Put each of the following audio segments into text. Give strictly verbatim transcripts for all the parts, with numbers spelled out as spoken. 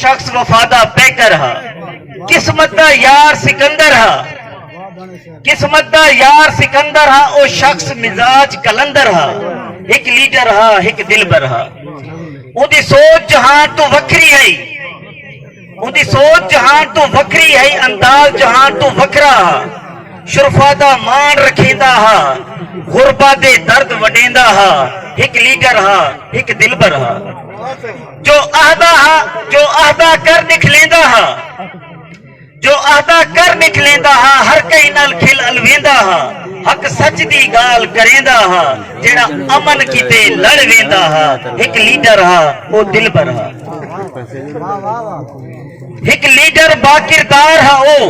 شخص وفا دا پیکر ہا، قسمت دا یار سکندر ہا۔ قسمت دا یار سکندر ہا، او شخص مزاج قلندر ہا۔ ہک لیڈر ہا، ہک دلبر ہا۔ اوندی سوچ جہان توں وکھری ہئی۔ اوندی سوچ جہان توں وکھری ہئی، انداز جہان توں وکھرا ہا۔ شرفا دا مان رکھیندا ہا، غربا دے درد وڈیندا ہا۔ ہک لیڈر ہا، ہک دلبر ہا۔ جو اہدا ہا، جو اہدا کر نکھلیندا ہا۔ جو اہدا کر نکھلیندا ہا، ہر کہیں نال کھل الویندا ہا۔ حق سچ دی ڳالھ کریندا ہا، جیڑھا امن کیتے لڑ ویندا ہا۔ ہک لیڈر ہا، او دلبر ہا۔ ہک لیڈر باکردار ہا او،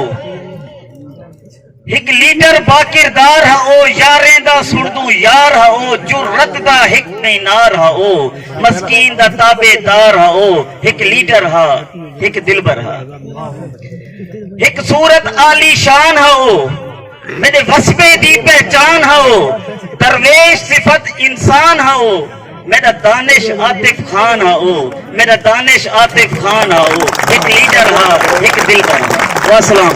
ہک لیڈر باکردار ہا او، یاریں دا سݨدوں یار ہا او، جرأت دا ہک مینار ہا او، مسکین دا تابع دار ہا او۔ ہک لیڈر ہا، ہک دلبر ہا۔ ہک صورت عالی شان ہا او، میݙے وسبے دی پہچان ہا او۔ درویش صفت انسان ہا او، میݙا دانش عاطف خان ہا او۔ میݙا دانش عاطف خان ہا او۔ ہک لیڈر ہا، ہک دلبر ہا۔ والسلام۔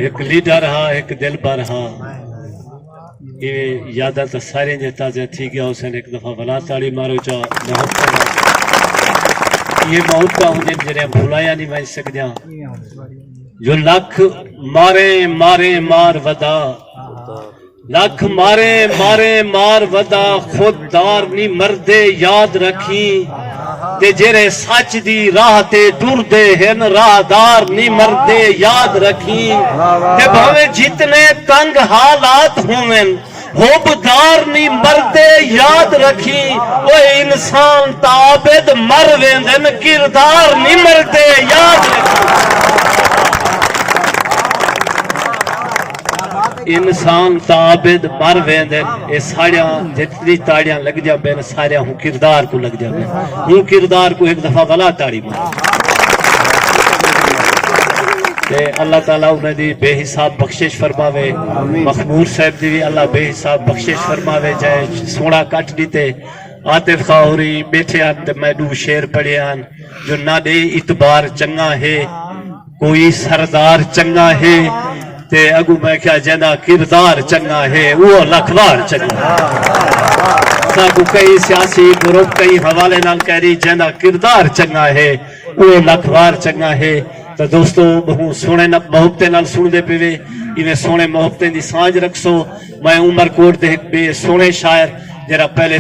ہک لیڈر ہا، ہک دلبر ہا۔ اے یاداں تاں سارے جے تازہ تھی ڳیا ہوسن۔ ہک دفعہ ولا تاڑی مارو چا محبت نال۔ اے محبتاں ہوندین جیڑھیاں بھلایا نہیں ونڄ سڳدیاں۔ جو لکھ ماریں ماریں مار ودا، لکھ ماریں ماریں مار ودا، خود دار نی مردے یاد رکھیں۔ تے جیڑھے سچ دی راہ تے ٹردے ہن، راہدار نی مردے یاد رکھیں۔ تے بھاویں جتنے تنگ حالات ہوون، حب دار نی مردے یاد رکھیں۔ اوئے انسان تاں عابد مر ویندن، کردار نی مردے یاد رکھیں۔ انسان تاں عابد مر ویندن۔ اے ساریاں جتنی تاڑیاں لڳدیاں پئن، ساریاں ہوں کردار کوں لڳدیاں پئن۔ ہوں کردار کوں ہک دفعہ ولا تاڑی مار۔ تے اللہ تعالیٰ انہاں دی بے حساب بخشش فرماوے۔ مخمور صاحب دی وی اللہ بے حساب بخشش فرماوے، جئیں سوہݨا کٹ ݙتے۔ عاطف خاں ہوری ٻیٹھے ہن تے میں ݙو شعر پڑھے ہن۔ جو نہ ݙے اعتبار چنڳا ہے، کوئی سردار چنڳا ہے۔ تے اڳوں میں کہیا، جیندا کردار چنڳا ہے، اوہ لکھ وار چنڳا ہے۔ ساکوں کہیں سیاسی گروپ کہیں حوالے نال کہہ ݙی، جیندا کردار چنڳا ہے، اوہ لکھ وار چنڳا ہے۔ تے دوستو، ٻہوں سوہݨے ن-، محبتیں نال سݨدے پئے وے، ایویں سوہݨے محبتیں دی سانجھ رکھسو۔ میں عمر کوٹ دے ہک ٻئے سوہݨے شاعر، جیڑھا پہلے